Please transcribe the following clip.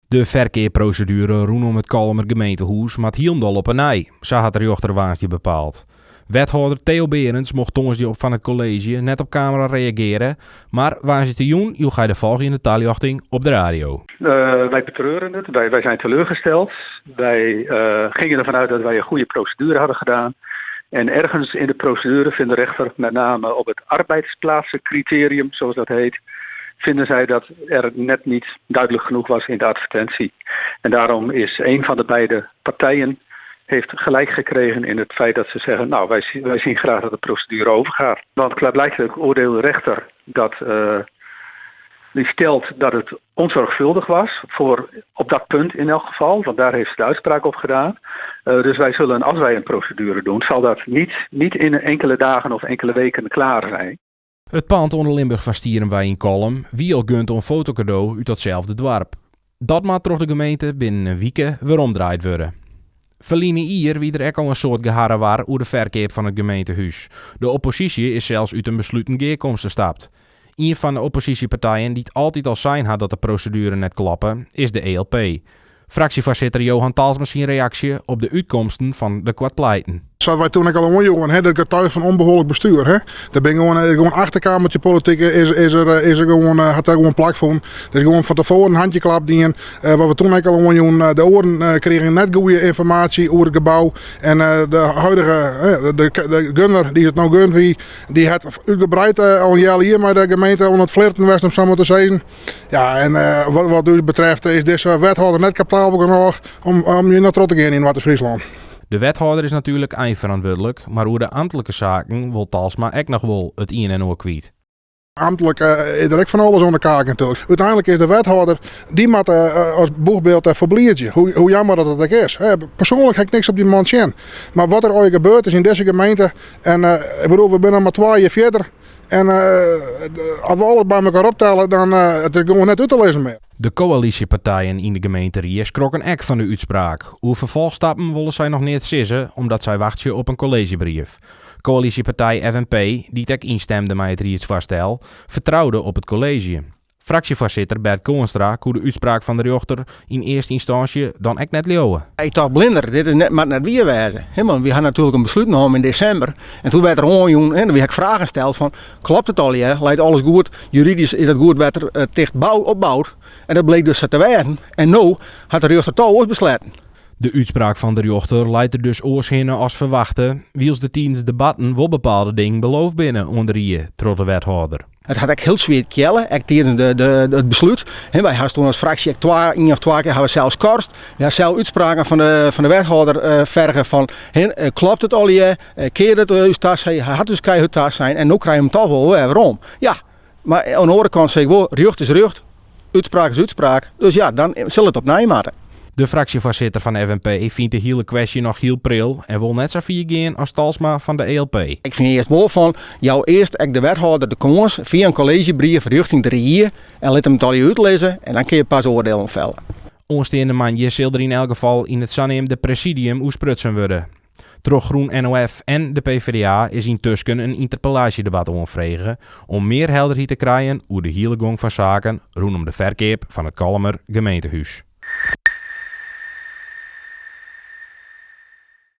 De ferkeapproseduere rûnom it Kollumer gemeentehûs moat hielendal op 'e nij, sa hat de rjochter woansdei bepaald. Wethâlder Theo Berends mocht tongersdei op fan it kolleezje net op kamera reagearje, mar woansdeitejûn joech hy de folgjende taljochting op de radio. Wij betreuren het, wij zijn teleurgesteld. Wij gingen ervan uit dat wij een goede procedure hadden gedaan. En ergens in de procedure vindt de rechter, met name op het arbeidsplaatsencriterium, zoals dat heet, vinden zij dat er net niet duidelijk genoeg was in de advertentie. En daarom is een van de beide partijen heeft gelijk gekregen in het feit dat ze zeggen, nou, wij zien graag dat de procedure overgaat. Want klaarblijkelijk oordeelde de rechter dat die stelt dat het onzorgvuldig was, voor op dat punt in elk geval, want daar heeft ze de uitspraak op gedaan. Dus wij zullen, als wij een procedure doen, zal dat niet in enkele dagen of enkele weken klaar zijn. It pand oan de Limburg van Stierumwei yn Kollum wie al gund oan Fotocadeau út datselde doarp. Dat moat troch de gemeente binnen in wike weromdraaid wurde. Ferline jier wie der ek al in soad geharrewar oer de ferkeap fan it gemeentehûs. De opposysje is sels út in besluten gearkomste stapt. Ien fan de opposysjepartijen dy't altyd al sein hat dat de proseduere net kloppe, is de ELP. Fraksjefoarsitter Johan Talsma syn reaksje op de útkomsten fan de koart pleiten. Sa't wy toen ek al oanjoegen, hè, dat getuigt van onbehoorlijk bestuur. Hè. Der bin gewoan, is gewoan achterkamertje politiek is, is er, is er gewoan, hat der gewoan plakfûn. Der is gewoan fan tefoaren handjeklap dien. Wat we toen ek al oanjoegen, de oaren krigen net goede ynformaasje oer it gebou. En de huidige, de gunner dy't it no gund wie, dy hat útgebreid al in healjier mei de gemeente oan it flirten west, om sa mar te sizzen. Ja, en wat ús betreft is dizze wethâlder net kapabel genôch om hjir noch troch te gean yn Noardeast-Fryslân. De wethâlder is natuerlik einferantwurdlik, mar oer de amtlike saken wol Talsma ek noch wol it ien en oar kwyt. Amtlik is der ek fan alles oan de kaak natuerlik. Uteinlik is de wethâlder, dy moat as boechbyld derfoar bliedzje, hoe jammer dat it ek is. Persoanlik ha ik niks op dy man tsjin. Mar wat der allegear gebeurd is yn dizze gemeente, en ik bedoel, we binne noch mar twa jier fierder, en as we alles by elkoar optelle, dan it is gewoan net út te lizzen mear. De koälysjepartijen yn de gemeenterie skrokken ek fan de útspraak. Oer ferfolchstappen wolle sy noch neat sizze, omdat sy wachtsje op in kolleezjebrief. Koälysjepartij FNP, dy't ek ynstimde mei it riedsfoarstel, fertroude op it kolleezje. Fraksjefoarsitter Bert Koornstra koe de útspraak fan de rjochter yn earste ynstânsje dan ek net leauwe. Ik tocht blinder, dit is net, moat net wier wêze. Hè, want wy ha natuerlik in beslút nommen yn desimber. En toen waard der oanjûn, hè, wy ha ek fragen steld fan, klopt it allegear? Leit alles goed? Juridysk is dat goed wetter ticht bou, opboud? En dat bleek dus sa te wêzen. En no hat de rjochter toch oars besletten. De útspraak fan de rjochter leit der dus oars hinne as ferwachte, wylst der tidens debatten wol bepaalde dingen beloofd binne oan de rie troch de wethâlder. It hat ek hiel swier kealle, ek tidens de, it beslút. Wy ha toen as fraksje ek twa, ien of twa kear ha we sels skorst. Wy ha sels útspraken fan de wethâlder ferge fan, klopt it allegear? Kear it ús tasei? Hy hat ús keihurd tasein en no krije we him toch wol wer werom. Ja, mar oan de oare kant sis ik wol, rjocht is rjocht, útspraak is útspraak. Dus ja, dan sil it opnij moatte. De fraksjefoarsitter fan FNP fynt de hiele kwestje noch hiel pril en wol net sa fier gean as Talsma fan de ELP. Ik fyn earst wol fan, jou earst ek de wethâlder de kâns fia in kolleezjebrief rjochting de rie en lit him it allegear útlizze en dan kinne je pas oardielen felle. Oansteande moandei sil der yn elk gefal yn it saneamde presidium oer sprutsen wurde. Troch Groen NOF en de PvdA is yntusken in ynterpellaasjedebat oanfrege om mear helderheid te krijen oer de hiele gong fan saken rûnom de ferkeap fan it Kollumer gemeentehûs.